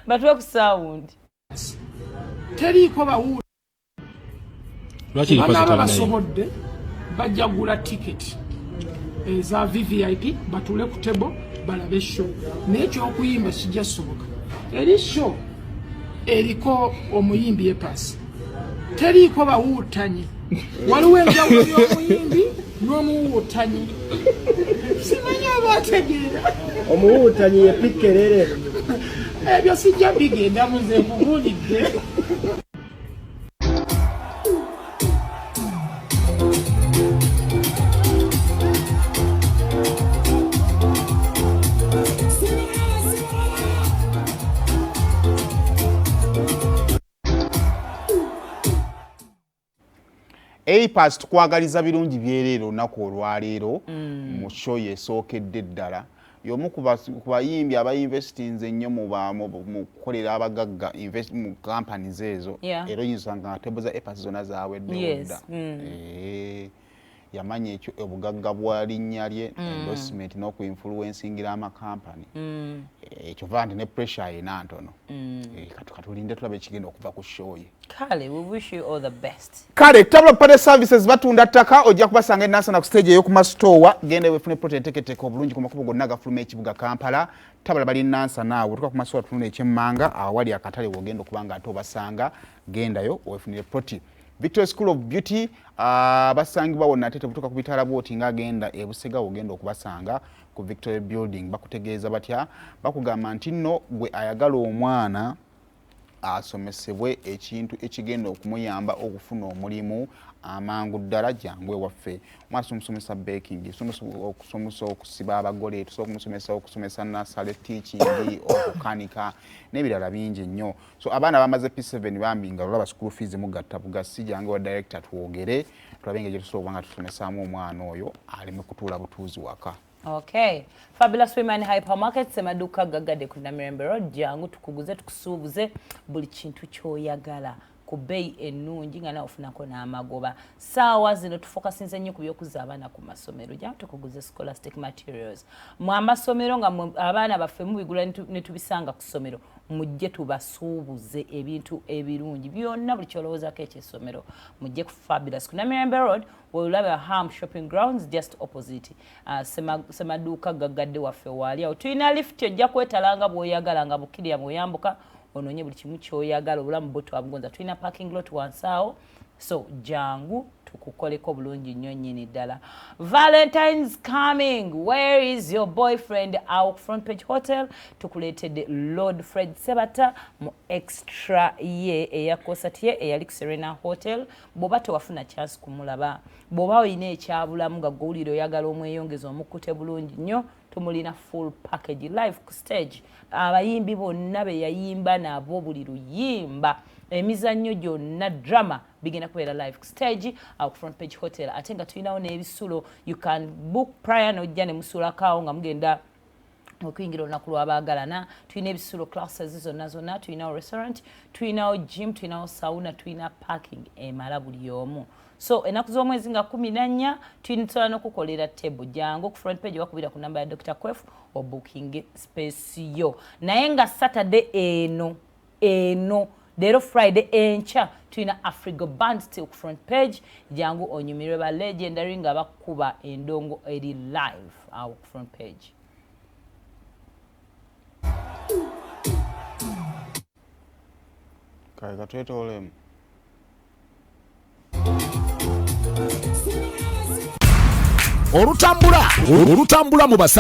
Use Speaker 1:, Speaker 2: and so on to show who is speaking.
Speaker 1: Batuwe ku sound.
Speaker 2: Teriiko bawuuli.
Speaker 3: Lwaki
Speaker 2: Banaaba
Speaker 3: lipaso talinayo?
Speaker 2: Basobodde bajja kugula tiketi eza VVIP, batuule ku table balabe show, naye ekyokuyimba kijja soboka. Eri show eriko omuyimbi A Pass, teriiko bawuutanyi. Waliwo enjawulo y'omuyimbi n'omuwuutanyi, simanyi oba otegeera.
Speaker 4: Omuwuutanyi ye pikerere.
Speaker 2: Ebyo sijja bigendamu, nze nkubuulidde.
Speaker 5: A Pass, tukwagaliza birungi byereere olunaku olwaleero mu show yesookedde ddala. Y'omu ku bayimbi abainvestinze ennyo mu kukolera abagagga mu companies ezo. Era oyinza osanga nga table za A Pass zonna zaweddewo dda. Yamanya ekyo obugagga bwa linnya lye, endorsement n'okuinfluencingira amakampani. Ekyo va nti ne pressure ayina ntono. Katulinde tulabe ekigenda okuva ku show ye.
Speaker 1: Kale, we wish you all the best.
Speaker 5: Kale Tabula Property Services batunda ttaka. Ojja kubasanga enansana ku stage ey'okumasitoowa. Genda wefune plot enteeketeeke obulungi ku makubo gonna agafuluma ekibuga Kampala. Tabula bali Nansana awo otuuka ku masitoowa, tunula ekyemmanga awali akatale, wogenda okuba nga ate obasanga. Gendayo wefunire plot. Victoria School of Beauty basangibwa wonna ate tebutuuka ku bitaala bwoti ng'agenda ebusega, wogenda okubasanga ku Victoria Building. Bakutegeeza batya? Bakugamba nti nno gwe ayagala omwana asomesebwe ekintu ekigenda okumuyamba okufuna omulimu amangu ddala, jangu ewaffe. Omwana tumusomesa baking, okusomesa okusiba abagole, tusobola okumusomesa okusomesa nursery teaching, okukanika n'ebirala bingi nnyo. So abaana bamaze P7 bambi nga olaba school fees mugatta bugasi, jangu wa director twogere tulabe engeri gye tusobola okuba nga tusomesaamu omwana oyo aleme kutuula butuuzi waka.
Speaker 1: Okay. Fabulous Women Hypermarket, semaduka gagadde ku Namirembe Road. Jangu tukuguze, tukusuubuze buli kintu ky'oyagala ku bbeeyi ennungi nga nawe ofunako n'amagoba. Saawa zino tufokasinze nnyo ku by'okuzza abaana ku masomero. Jangu tukuguze scholastic materials mu amasomero nga abaana baffe mubigula ne tubisanga ku ssomero. Mujje tubasuubuze ebintu ebirungi byonna, buli kyolowoozaako ekyessomero. Mujje ku Fabulous ku Namirembe Road, welaba Ham Shopping Grounds, just opposite semaduuka gaggadde waffe waali awo. Tulina lift, ojja kwetalanga bw'oyagala nga bukkirira bw'oyambuka onoonye buli kimu ky'oyagala. Obulamu bwo twabugonza. Tulina parking lot wansi awo, so jangu tukukoleko bulungi nnyo nnyini ddala. Valentines coming, where is your boyfriend? Awo ku Front Page Hotel tukuleetedde Lord Fred Sebata mu extra ye eya concert ye eyali ku Serena Hotel. Bw'oba tewafuna chance kumulaba, bw'oba olina ekyabulamu nga gwowulira oyagala omweyongeza omukkute bulungi nnyo, tumulina full package live ku stage. Abayimbi bonna be yayimba nabo, buli luyimba, emizannyo gyonna, drama bigenda kubeera live ku stage awo ku Front Page Hotel. Ate nga tulinawo n'ebisulo, you can book prior nojja ne musulako awo nga mugenda okuyingira olunaku lwabaagalana. Tulina ebisulo classes zonna zonna, tulinawo restaurant, tulinawo gym, tulinawo sauna, tulina parking emala buli omu. So ennaku z'omwezi nga 14 tusobola n'okukolera table. Jangu ku Front Page, bakubira ku namba ya Dr Quef obooking space yo. Naye nga Saturday eno eno, leero Friday, enkya tulina Afrigo Band still ku Front Page. Jangu onyumirwe ba legendary nga bakuba endongo eri live awo ku Front Page.
Speaker 5: Kale katwetoolemu.
Speaker 6: Olutambula olutambula mu basa.